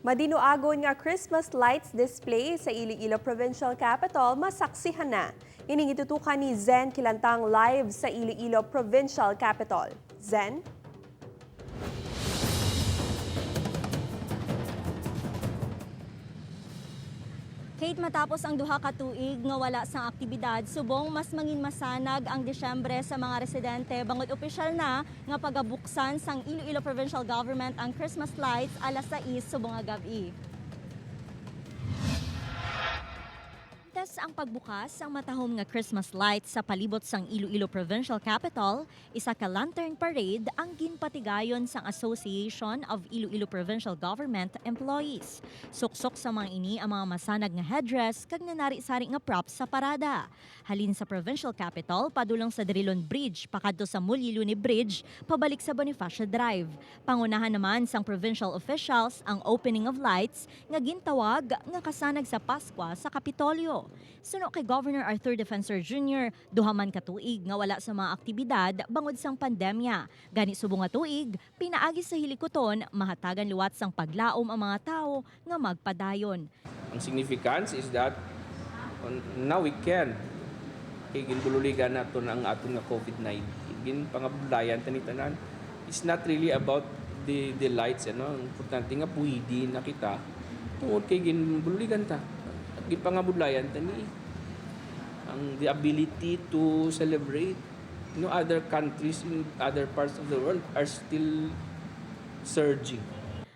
Madinuagon nga Christmas lights display sa Iloilo Provincial Capitol masaksihan na. Ining itutukan ni Zen Kilantang live sa Iloilo Provincial Capitol. Zen? Kate, matapos ang 2 ka tuig nga wala sang aktibidad, subong mas mangin masanag ang Disyembre sa mga residente bangod opisyal na nga pagabuksan sang Iloilo Provincial Government ang Christmas lights alas 6 subong nga gabi. Antes ang pagbukas ang matahom nga Christmas lights sa palibot sang Iloilo Provincial Capital, isa ka lantern parade ang ginpatigayon sang Association of Iloilo Provincial Government Employees. Suksok sa mga ini ang mga masanag nga headdress kag nanari-sari nga props sa parada. Halin sa Provincial Capital padulong sa Drilon Bridge pakadto sa Mulyiluni Bridge pabalik sa Bonifacio Drive. Pangunahan naman sang provincial officials ang opening of lights nga gintawag nga kasanag sa Paskwa sa Kapitolyo. Suno kay Governor Arthur Defensor Jr., duha man ka tuig nga wala sa mga aktibidad bangod sang pandemya. Gani subong nga tuig, pinaagi sa hilikoton, mahatagan liwat sang paglaom ang mga tao nga magpadayon. Ang significance is that now we can kay ginbululigan naton ang aton nga COVID-19. Ginpangabudlayan ta ni tanan. It's not really about the lights, ano. Ang importante nga pwede na kita tungod kay ginbululigan ta. At ginpangabudlayan ta ni ang the ability to celebrate. No, other countries in other parts of the world are still surging.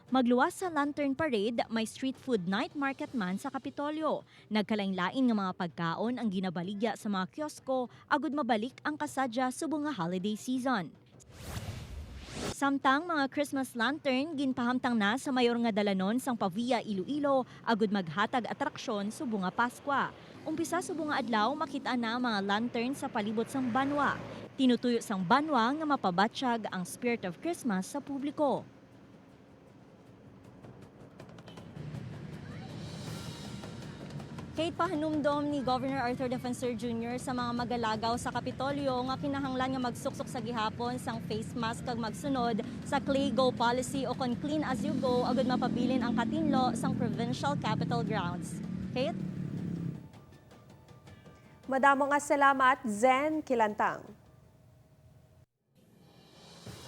Magluwas sa Lantern Parade, may street food night market man sa Kapitolyo. Nagkalain-lain nga mga pagkaon ang ginabaligya sa mga kiosko agud mabalik ang kasadya subong nga holiday season. Samtang mga Christmas lantern ginpahamtang na sa mayor nga dalanon sang Pavia, Iloilo agud maghatag atraksyon subong nga Paskwa. Umpisa subong nga adlaw, makita na ang mga lantern sa palibot sang banwa. Tinutuyo sang banwa nga mapabatsyag ang spirit of Christmas sa publiko. Kate, pahanumdom ni Governor Arthur Defensor Jr. sa mga magalagaw sa Kapitolyo nga kinahanglan nga magsuksok sa gihapon sang face mask kag magsunod sa Clay Go policy o kon clean as you go agud mapabilin ang katinlo sang Provincial Capitol grounds. Kate? Madamo nga salamat, Zen Kilantang.